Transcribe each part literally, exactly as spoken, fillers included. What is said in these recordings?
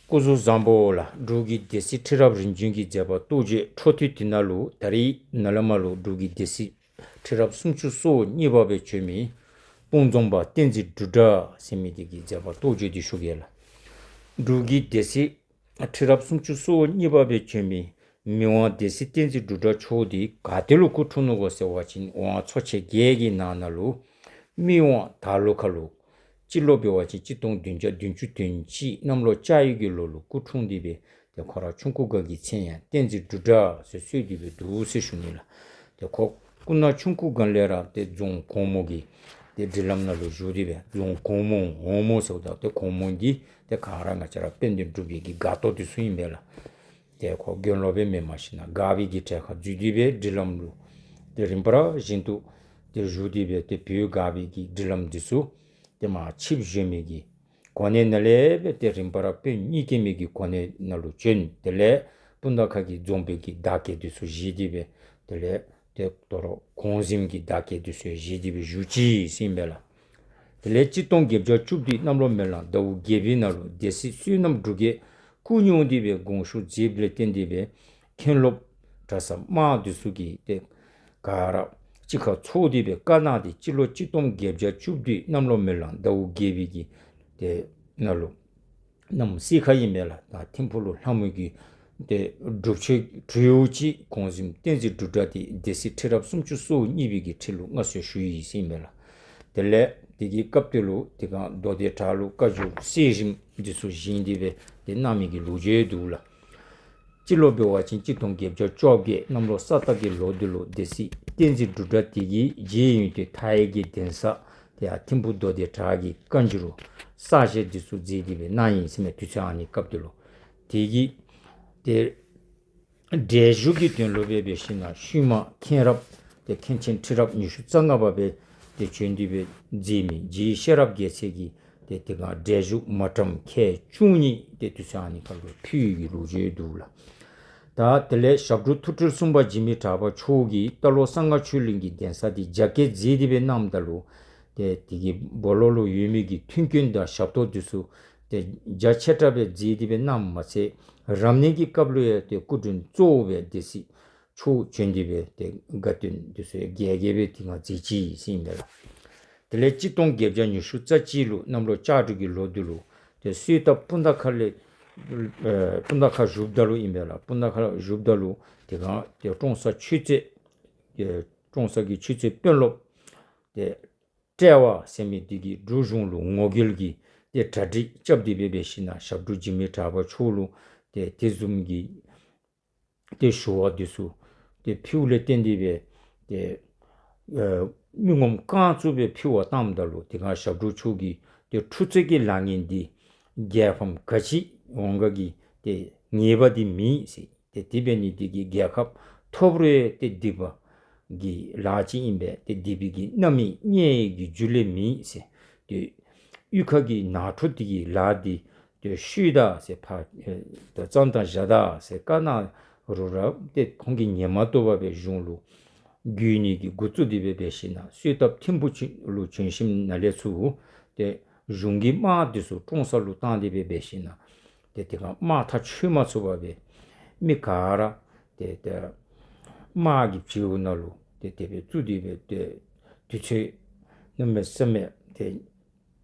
སྐུ་གཟུགས་བཟང་པོ་ལགས། འབྲུག་གི་སྡེ་སྲིད་ཁྲི་རབས་རིམ་བྱོན་གྱི་མཛད་པ་རྟོགས་བརྗོད་འཕྲོ་མཐུད་དེ་ནང་ལུ་ད་རིས་ནཱ་ལས་མར་ལུ་འབྲུག་གི་སྡེ་སྲིད་ཁྲི་རབས་སུམ་ཅུ་སོ་གཉིས་པ་སྦེ་བྱོན་མི་སྤུངས་རྫོང་པ་བསྟན་འཛིན་འབྲུག་གྲགས་ཟེར་མི་འདི་གི་མཛད་པ་རྟོགས་བརྗོད་འདི་ཞུ་གེ་ལགས། འབྲུག་གི་སྡེ་སྲིད་ཁྲི་རབས་སུམ་ཅུ་སོ་གཉིས་པ་སྦེ་བྱོན་མི་མི་དབང་སྡེ་སྲིད་བསྟན་འཛིན་འབྲུག་གྲགས་མཆོག་འདི་ག་ཏེ་ལུ་སྐུ་འཁྲུངས་ནུག་གོ་ཟེར་བ་ཅིན་ཝང་ཚོ་ཆེན་བརྒྱད་ཀྱི་ནང་ན་ལུ་སྨད་ཝང་དར་ལུང་ཁ་ལུ་སྤྱི་ལོ་འབད་བ་ཅིན་གཅིག་སྟོང་བདུན་བརྒྱ་བདུན་ཅུ་དོན་གཅིག་གནམ་ལོ་ལྕགས་ཡོས་ཀྱི་ལོ་ལུ་སྐུ་འཁྲུངས་ཏེ་སྦེ་ཏེ་ཁོ་ར་ཆུང་ཀུ་སྒང་གི་མཚན་ཡང་བསྟན་འཛིན་འབྲུག་གྲགས་ཟེར་གསོལ་ཏེ་སྦེ་འདུག་ཟེར་ཞུ་ནི་ལགས། ཏེ་ཁོ་སྐུ་ན་ཆུང་ཀུ་སྒང་ལས་ར་ཏེ་རྫོང་གོངམ་གི་ཏེ་སྒྲིག་ལམ་ནང་ལུ་བཞུགས་ཏེ་སྦེ་རྫོང་གོངམ་གོངམ་ཟེརཝ་ད་ཏེ་གོངམ་འདི་ཏེ་ག་ར་ང་བཅས་ར་དཔལ་ལྡན་འབྲུག་པའི་གི་སྒར་ལྟོ་འདི་ཚུ་ཨིན་པས་ལགས། ཏེ་ཁོ་དགེ་སློང་སྦེ་མེན་མ་ཤེས་ན་སྒར་པའི་གི་གྲལ་ཁར་འཛུལ་ཏེ་སྦེ་སྒྲིག་ལམ་ལུ་ཏེ་རིམ་པ་ར་བཞིན་དུ་ཏེ་བཞུགས་ཏེ་སྦེ་ཏེ་བོད་སྒར་པའི་གི་སྒྲིག་ལམ་འདི་ཚུ་ཏེ་མར་ཆིབས་བཞོན་མི་གི་གོ་གནས་ནང་ལས་སྦེ་ཏེ་རིམ་པ་ར་དཔོན་གཉིས་ཀྱི་མི་གི་གོ་གནས་ནང་ལུ་བྱོན། དེ་ལས་སྤུངས་ཐང་ཁ་གི་རྫོང་དཔོན་གྱི་བདག་བསྐྱེད་འདི་ཚུ་བཞེས་ཏེ་སྦེ་དེ་ལས་ཏེ་དོ་རུང་གོང་གཟིམ་གྱི་བདག་བསྐྱེད་འདི་ཚུ་བཞེས་ཏེ་སྦེ་བཞུགས་ཅི་ཟེར་ཨིན་པས་ལགས། དེ་ལས་གཅིག་སྟོང་བརྒྱད་བརྒྱ་བཅུ་བདུན་གནམ་ལོ་མེ་གླང་ཟླཝ་བརྒྱད་པའི་ནང་ལུ་སྡེ་སྲིད་བསོད་ནམས་འབྲུག་རྒྱས་སྐུ་བསྙུང་སྟེ་སྦེ་དགོངས་ཞུ་མཛདཔ་ལས་བརྟེན་ཏེ་སྦེ་མཁན་སློབ་གྲྭ་ཚང་དམངས་འདི་ཚུ་གིས་ཏེ་ག་ར་གཅིག་ཁར་ཚོགས་ཏེ་སྦེ་བཀའ་གནང་སྟེ་སྤྱི་ལོ་གཅིག་སྟོང་བརྒྱད་བརྒྱ་བཅུ་བདུན་གནམ་ལོ་མེ་གླང་ཟླཝ་བརྒྱད་པའི་གི་ཏེ་ནང་ལུ་གནམ་སེར་ཁ་ཨིན་པས་ལགས། ད་ཐིམ་ཕུག་ལུ་ལྷ་མོ་གི་ཏེ་སྒྲུབ་མཆོད་གྲོལཝ་ཅིག་གོང་གཟིམ་བསྟན་འཛིན་འབྲུག་གྲགས་འདི་སྡེ་སྲིད་ཁྲི་རབས་སུམ་ཅུ་སོ་གཉིས་པའི་གི་ཁྲི་ལུ་མངའ་གསོལ་ཞུ་ཡི་ཟེར་ཨིན་པས་ལགས། དེ་ལས་དེ་གི་སྐབས་དེ་ལུ་དེ་སྒང་མདོ་སྡེ་བྲག་ལུ་བཀའ་འགྱུར་གསེར་ཞུན་འདི་ཚུ་བཞེངས་ཏེ་སྦེ་ཏེ་གནང་མི་གི་ལོ་རྒྱུས་འདུག་ལགས། སྤྱི་ལོ་འབད་བ་ཅིན་གཅིག་སྟོང་བརྒྱད་བརྒྱ་བཅོ་བརྒྱད་གནམ་ལོ་ས་སྟག་གི་ལོ་འདི་ལུ་སྡེ་སྲིད་བསྟན་འཛིན་འབྲུག་གྲགས་འདི་གིས་རྗེ་ཡོན་ཏན་མཐའ་ཡས་ཀྱི་གདན་ས་ཏེ་ཡར་ཐིམ་ཕུག་མདོ་སྡེ་བྲག་གི་བཀའ་འགྱུར་གསར་བཞེངས་འདི་ཚུ་མཛད་དེ་སྦེ་གནང་ཡི་ཟེར་མས། དུས་ཚོད་ཨ་ནི་སྐབས་དེ་ལུ་དེ་གི་ཏེ་འགྲེལ་བཞུགས་ཀྱི་དོན་ལུ་སྦེ་འབད་ཞིན་ན་ཤུལ་མ་མཁན་རབས་ཏེ་མཁན་ཆེན་ཁྲི་རབས་ཉི་ཤུ་རྩ་ལྔ་པ་སྦེ་ཏེ་བྱོན་ཏེ་སྦེ་མཛད་མི་རྗེ་ཤེས་རབ་རྒྱལ་མཚན་གྱིས་ཏེ་དེ་སྒང་འགྲེལ་བཞུགས་མ་བཀྲམ་ཁལ་བཅུ་གཉིས་ཏེ་དུས་ཚོད་ཨ་ནི་ཁར་ལུ་ཕུལ་ཡི་གི་ལོ་རྒྱུས་འདུག་ལགས། ད་དེ་ལས་ཞབས་དྲུང་ཐུགས་སྤྲུལ་གསུམ་པ་འཇིགས་མེད་གྲགས་པ་མཆོག་གིས་རྟ་ལོག་གསང་སྔགས་ཆོས་གླིང་གི་གདན་ས་འདི་རྒྱ་བསྐྱེད་མཛད་དེ་སྦེ་གནངམ་ད་ལུ་ཏེ་དེ་གི་སྦོ་ལོགས་ལུ་ཡོད་མི་གི་མཐུན་རྐྱེན་དང་ཞབས་ཏོག་འདི་ཚུ་ཏེ་རྒྱ་ཆེ་དྲགས་སྦེ་མཛད་དེ་སྦེ་གནངམ་མ་ཚད་རབ་གནས་ཀྱི་སྐབས་ལུ་ཡང་ཏེ་སྐུ་མགྲོན་གཙོ་བོ་སྦེ་སྡེ་སྲིད་མཆོག་བྱོན་ཏེ་སྦེ་ཏེ་དགའ་སྟོན་འདི་ཚུ་ཡང་རྒྱས་རྒྱས་སྦེ་དེ་སྒང་མཛད་ཅི་ཟེར་ཨིན་པས་ལགས། དེ་ལས་གཅིག་སྟོང་བརྒྱད་བརྒྱ་ཉི་ཤུ་རྩ་གཅིག་ལུ་གནམ་ལོ་ལྕགས་འབྲུག་གི་ལོ་འདི་ལུ་ཏེ་གསོལ་ཐབ་སྤུངས་ཐང་ཁ་ལས་ཨེ་སྤུངས་ཐང་ཁ་བཞུགསཔ་ད་ལུ་ཨིན་པས་ལགས། སྤུངས་ཐང་ཁ་བཞུགསཔ་ད་ལུ་དེ་སྒང་ཏེ་ཀྲོང་གསར་ཆོས་རྩེ་ཨེ་ཀྲོང་གསར་གྱི་ཆོས་རྩེ་དཔོན་སློབ་ཏེ་དཔྲལ་བ་ཟེར་མི་འདི་གིས་འབྲུག་གཞུང་ལུ་ངོ་རྒོལ་གྱི་ཏེ་གྲ་སྒྲིག་རྐྱབ་སྟེ་སྦེ་འབད་ཞིན་ན་ཞབས་དྲུང་འཇིགས་མེད་གྲགས་པ་མཆོག་ལུ་ཏེ་དེ་བཟུམ་གྱི་ཏེ་ཞུ་བ་འདི་ཚུ་ཏེ་ཕུལཝ་ལས་བརྟེན་ཏེ་སྦེ་ཏེ་ཨེ་མི་ངོམ་རྐང་བཙུགས་སྦེ་ཕུལ་བར་བཏངམ་ད་ལུ་དེ་སྒང་ཞབས་དྲུང་མཆོག་གིས་ཏེ་འཁྲུག་རྩོད་ཀྱི་ལཱ་ངན་འདི་རྒྱལ་ཕམ་ག་ཅི་འོང་ག་གི་ཏེ་ངེས་པ་འདི་མེད་ཟེར། ཏེ་དེ་འབད་ནི་འདི་གིས་རྒྱལ་ཁ་ཐོབ་རུང་ཏེ་སྡིག་པ་གི་ལཱ་ཅིག་ཨིན་པས། ཏེ་སྡིག་པའི་གི་རྣམ་སྨིན་རྙེད་ཀྱི་རྒྱུ་ལས་མེད་ཟེར། ཏེ་གཡུས་ཁ་གི་ནང་འཁྲུག་འདི་གི་ལཱ་འདི་ཏེ་བཤུད་ད་ཟེར་ཕར་ཨེ་ད་གཙང་དང་བཞག་ད་ཟེར་བཀའ་གནང་རུང་ར་ཏེ་ཁོང་གིས་ཉན་མ་བཏུབ་པར་སྦེ་གཞུང་ལུ་རྒོལ་ནི་གི་འགོ་བཙུགས་ཏེ་སྦེ་འབད་ཞིན་ན་གསོལ་ཐབ་ཐིམ་ཕུག་ལུ་བྱོན་ཞིནམ་ལས་ཚུར་ཏེ་གཞུང་གི་དམག་འདི་ཚུ་ཀྲོང་གསར་ལུ་བཏང་སྟེ་སྦེ་འབད་ཞིན་ན་ཏེ་དེ་སྒང་དམག་ཐག་ཆོད་མ་ཚུགས་པར་སྦེ་མི་ག་ར་ཏེ་ཏེ་དམག་གི་བྱེའུ་ནང་ལུ་ཏེ་དེ་སྦེ་བཙུགས་ཏེ་སྦེ་ཏེ་དུས་ཚོད་གནམ་མེད་ས་མེད་ཏེ་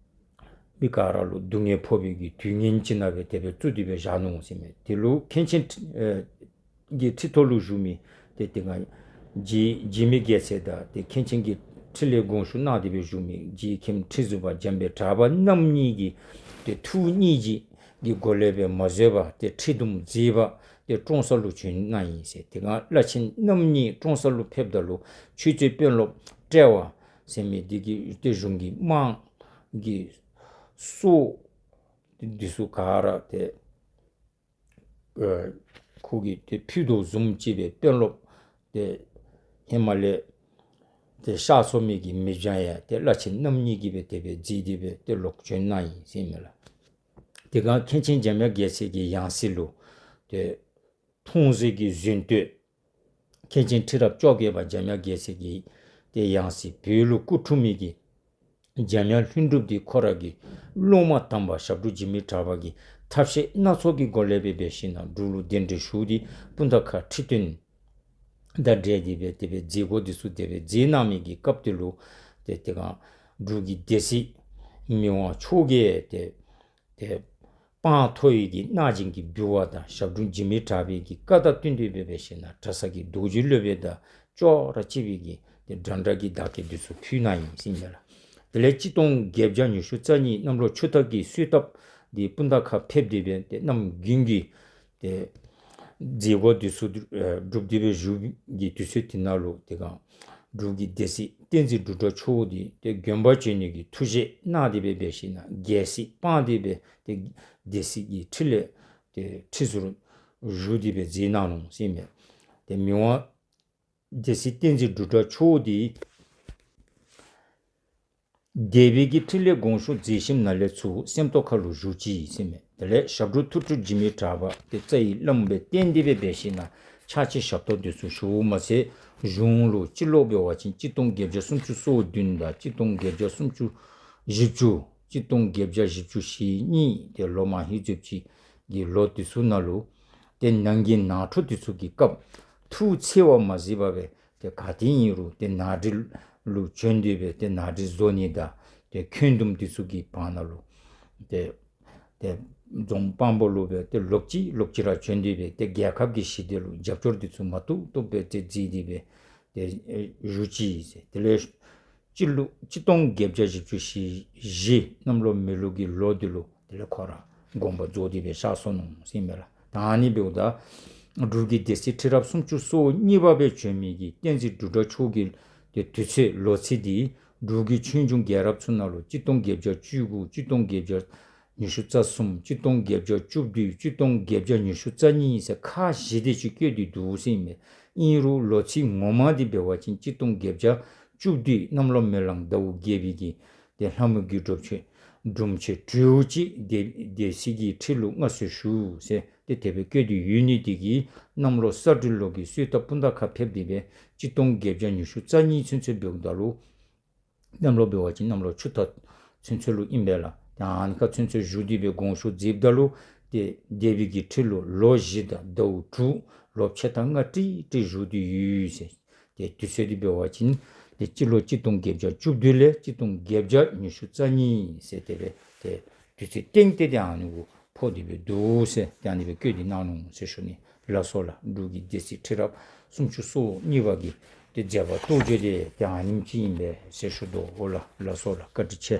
མི་ག་ར་ལུ་སྡུག་བསྔལ་ཕོག་པའི་གི་དུས་ངན་ཅིག་ནང་སྦེ་དེ་སྦེ་བཙུགས་ཏེ་སྦེ་བཞག་ནུག་ཟེར་མས། དེ་ལུ་མཁན་ཆེན་ཨེ་གི་ཁྲི་ཐོག་ལུ་བཞུགས་མི་ཏེ་དེ་སྒང་རྗེ་འཇིགས་མེད་རྒྱལ་མཚན་དང་ཏེ་མཁན་ཆེན་གྱི་ཁྲི་ལས་དགོངས་ཞུ་གནང་སྟེ་སྦེ་བཞུགས་མི་རྗེ་མཁན་ཁྲི་ཟུར་པ་འཇམ་དཔལ་གྲགས་པ་རྣམ་གཉིས་ཀྱིས་ཏེ་ཐུགས་སྙིང་རྗེ་གི་སྒོ་ལས་སྦེ་མ་བཟོད་པར་ཏེ་ཁྲི་འདུམ་མཛད་པར་ཏེ་ཀྲོང་གསར་ལུ་བྱོན་གནང་ཡི་ཟེར། དེ་སྒང་བླ་ཆེན་རྣམ་གཉིས་ཀྲོང་གསར་ལུ་ཕེབསཔ་ད་ལུ་ཆོས་རྩེ་དཔོན་སློབ་དཔྲལ་བ་ཟེར་མི་འདི་གིས་ཏེ་གཞུང་གི་དམག་གི་སོ་འདི་ཚུ་ག་ར་ཏེ་ཨེ་ཁོ་གིས་ཏེ་ཕུལ་དོ་བཟུམ་ཅིག་སྦེ་དཔོན་སློབ་ཏེ་ཧེ་མ་ལས་ཏེ་གཤགས་སོང་མི་གི་མི་བྱང་ཡང་ཏེ་བླ་ཆེན་རྣམ་གཉིས་ཀྱིས་སྦེ་དེ་སྦེ་མཛད་དེ་སྦེ་ཏེ་ལོག་བྱོན་གནང་ཡི་ཟེར་མས་ལགས། དེ་སྒང་མཁན་ཆེན་འཇམ་དབྱངས་རྒྱལ་མཚན་གྱི་ཡང་སྲིད་ལུ་ཏེ་མཐོང་གཟིགས་ཀྱི་གཟེངས་བསྟོད་མཁན་ཆེན་ཁྲི་རབས་བཅོ་བརྒྱད་པ་འཇམ་དབྱངས་རྒྱལ་མཚན་གྱི་ཏེ་ཡང་སྲིད་བོད་ལུ་སྐུ་འཁྲུངས་མི་གི་འཇམ་དབྱངས་ལྷུན་གྲུབ་འདི་ཁོ་ར་གི་སློབ་མ་དམ་པ་ཞབས་དྲུང་འཇིགས་མེད་གྲགས་པ་གི་ ཐབས་ཤེས་སྣ་ཚོགས་ཀྱི་སྒོ་ལས་སྦེ་འབད་ཞིན་ན་འབྲུག་ལུ་གདན་འདྲེན་ཞུ་སྟེ་སྤུངས་ཐང་ཁ་ཁྲི་སྟོན་དང་འབྲེལ་ཏེ་སྦེ་དེ་སྦེ་མཛད་སྒོ་འདི་ཚུ་དེ་སྦེ་མཛད་གནང་མི་གི་སྐབས་དེ་ལུ་ཏེ་དེ་སྒང་འབྲུག་གི་སྡེ་སྲིད་མི་དབང་མཆོག་གིས་ཏེ་ཏེ་སྤང་ཐོ་ཡི་གི་གནང་སྦྱིན་གྱི་འབུལ་བ་དང་ཞབས་དྲུང་འཇིགས་མེད་གྲགས་པའི་གི་བཀའ་དང་བསྟུན་ཏེ་སྦེ་འབད་ཞིན་ན་གྲྭ་ཚང་གི་རྡོ་རྗེ་སློབ་དཔོན་དང་ཅོག་ར་གཅིག་པའི་གི་ཏེ་འདྲ་འདྲ་གི་བདག་རྐྱེན་འདི་ཚུ་ཕུལ་གནང་ཡི་ཟེར་ཨིན་མས་ལགས། དེ་ལས་གཅིག་སྟོང་བརྒྱད་བརྒྱ་ཉི་ཤུ་རྩ་གཉིས་གནམ་ལོ་ཆུ་རྟ་གི་གསོལ་ཐབ་འདི་སྤུངས་ཐང་ཁ་ཕེབས་ཏེ་སྦེ་ཏེ་གནམ་དགུན་གྱི་ཏེ་མཛད་སྒོ་འདི་ཚུ་ཨེ་སྒྲུབ་སྟེ་སྦེ་བཞུགས་ཀྱི་དུས་ཚོད་དེ་ནང་ལུ་དེ་སྒང་འབྲུག་གི་སྡེ་སྲིད་བསྟན་འཛིན་འབྲུག་གྲགས་མཆོག་འདི་ཏེ་དགོན་པ་བྱོན་ནི་གི་ཐུགས་བཞེད་གནང་སྟེ་སྦེ་འབད་ཞིན་ན་རྒྱལ་སྲིད་སྤངས་ཏེ་སྦེ་ཏེ་སྡེ་སྲིད་ཀྱི་ཁྲི་ལས་ཏེ་ཁྲི་ཟུར་བཞུགས་ཏེ་སྦེ་མཛད་གནང་ནུག་ཟེར་ཨིན་མས། ཏེ་མི་དབང་སྡེ་སྲིད་བསྟན་འཛིན་འབྲུག་གྲགས་མཆོག་འདི་སྡེ་པའི་གི་ཁྲི་ལས་དགོངས་ཞུ་མཛད་ཞིནམ་ལས་ཚུར་སེམས་རྟོགས་ཁ་ལུ་བཞུགས་ཅི་ཟེར་ཨིན་མས། དེ་ལས་ཞབས་དྲུང་ཐུགས་སྤྲུལ་འཇིགས་མེད་གྲགས་པ་ཏེ་རྩ་བའི་བླམ་སྦེ་བསྟེན་ཏེ་སྦེ་འབད་ཞིན་ན་ཕྱག་ཕྱི་ཞབས་ཏོག་འདི་ཚུ་ཞུ་མ་ཚད་གཞུང་ལུ་སྤྱི་ལོ་འབད་བ་ཅིན་གཅིག་སྟོང་བརྒྱད་བརྒྱ་སུམ་ཅུ་སོ་བདུན་དང་གཅིག་སྟོང་བརྒྱད་བརྒྱ་སུམ་ཅུ་བཞི་བཅུ་གཅིག་སྟོང་བརྒྱད་བརྒྱ་བཞི་བཅུ་ཞེ་གཉིས་ཏེ་ལོ་མ་ཧེ་ཙོབ་ཅིག་གི་ལོ་འདི་ཚུ་ནང་ལུ་ཏེ་ནང་འགན་ནང་འཁྲུག་འདི་ཚུ་གི་སྐབས་ཐུགས་འཚེར་བ་མ་གཟིགས་པར་སྦེ་ཏེ་ག་ཏེ་ཨིན་རུང་ཏེ་ནང་འགྲིག་ལུ་བྱོན་ཏེ་སྦེ་ཏེ་ནང་འགྲིག་བཟོ་ནི་དང་ཏེ་འཁོན་འདུམ་འདི་ཚུ་གི་བར་ན་ལུ་ཏེ་ཏེ་རྫོང་དཔང་པོ་ལུ་སྦེ་ཏེ་ལོག་ཅི་ལོག་ཅི་ར་བྱོན་ཏེ་སྦེ་ཏེ་རྒྱལ་ཁབ་ཀྱི་ཞི་བདེ་ལུ་རྒྱབ་སྐྱོར་འདི་ཚུ་མ་བཏུབ་བཏུབ་སྦེ་ཏེ་མཛད་དེ་སྦེ་ཏེ་ཨེ་བཞུགས་ཅི་ཟེར། དེ་ལས་སྤྱི་ལོ་གཅིག་སྟོང་བརྒྱད་བརྒྱ་བཞི་བཅུ་ཞེ་བཞི་གནམ་ལོ་མེ་ལུག་གི་ལོ་འདི་ལུ་དེ་ལས་ཁོ་ར་དགོངས་པ་རྫོགས་ཏེ་སྦེ་གཤགས་སོ་ནུག་ཟེར་ཨིན་མས་ལགས། ད་ཨ་ནི་འབདཝ་ད་འབྲུག་གི་སྡེ་སྲིད་ཁྲི་རབས་སུམ་ཅུ་སོ་གཉིས་པ་སྦེ་བྱོན་མི་གི་བསྟན་འཛིན་འབྲུག་གྲགས་མཆོག་གི་ཏེ་དུས་ཚོད་ལོ་ཚིགས་འདི་འབྲུག་གི་ཆོས་འབྱུང་རྒྱལ་རབས་ཚུ་ནང་ལུ་གཅིག་སྟོང་བརྒྱད་བརྒྱ་བཅུ་དགུ་གཅིག་སྟོང་བརྒྱད་བརྒྱ་ཉི་ཤུ་རྩ་གསུམ་གཅིག་སྟོང་བརྒྱད་བརྒྱ་བཅུ་བདུན་གཅིག་སྟོང་བརྒྱད་བརྒྱ་ཉི་ཤུ་རྩ་གཉིས་ཟེར་ཁ་བཞི་དེ་ཅིག་བཀོད་དེ་འདུག་ཟེར་ཨིན་མས། ཨིན་རུང་ལོ་ཚིགས་ངོ་མ་འདི་འབད་བ་ཅིན་གཅིག་སྟོང་བརྒྱད་བརྒྱ་བཅུ་བདུན་གནམ་ལོ་མེ་གླང་ཟླཝ་བརྒྱད་པའི་གི་ཏེ་ལྷ་མོ་གི་སྒྲུབ་ཆེན་སྒྲུབ་ཆེན་དྲོ་ཅིག་སྡེ་སྡེ་སྲིད་ཀྱི་ཁྲི་ལུ་མངའ་གསོལ་ཞུ་ཟེར་ཏེ་དེ་སྦེ་བཀོད་དེ་ཡོད་ནི་དེ་གིས་གནམ་ལོ་ས་སྦྲུལ་ལོ་གི་གསོལ་ཐབ་སྤུངས་ཐང་ཁ་ཕེབས་ཏེ་སྦེ་གཅིག་སྟོང་བརྒྱད་བརྒྱ་ཉི་ཤུ་རྩ་གཉིས་ཚུན་ཚོད་འབདཝ་ད་ལུ་གནམ་ལོ་འབད་བ་ཅིན་གནམ་ལོ་ཆུ་རྟ་ཚུན་ཚོད་ལུ་ཨིན་པས་ལགས། ཏེ་ཨ་ནི་ཁར་ཚུན་ཚོད་བཞུགས་ཏེ་སྦེ་དགོངས་ཞུ་མཛདཔ་ད་ལུ་ཏེ་སྡེ་པའི་གི་ཁྲི་ལུ་ལོ་བཞི་དང་ཟླཝ་དྲུག་ལོ་ཕྱེད་དང་ལྔ་ཀྲིག་ཀྲི་བཞུགས་ཏེ་ཡོད་ཟེར། ཏེ་དུས་ཚོད་འདི་འབད་བ་ཅིན་ཏེ་སྤྱི་ལོ་གཅིག་སྟོང་བརྒྱད་བརྒྱ་བཅུ་བདུན་ལས་གཅིག་སྟོང་བརྒྱད་བརྒྱ་ཉི་ཤུ་རྩ་གཉིས་ཟེར་དེ་སྦེ་ཏེ་དུས་ཚོད་སྟེང་སྟེ་ཏེ་ཨ་ནི་གུ་ཕོག་སྟེ་སྦེ་འདུག་ཟེར་ཏེ་ཨ་ནི་སྦེ་བཀོད་དེ་གནང་ནུག་ཟེར་ཞུ་ནི། ལགས་སོ་ལགས། འབྲུག་གི་སྡེ་སྲིད་ཁྲི་རབས་སུམ་ཅུ་སོ་གཉིས་པ་གི་ཏེ་མཛད་པ་རྟོགས་བརྗོད་འདི་ཏེ་ཨ་ནེམ་ཅིག་ཨིན་པས་ཟེར་ཞུ་དོ་ལགས། ལགས་སོ་ལགས། བཀའ་དྲིན་ཆེ།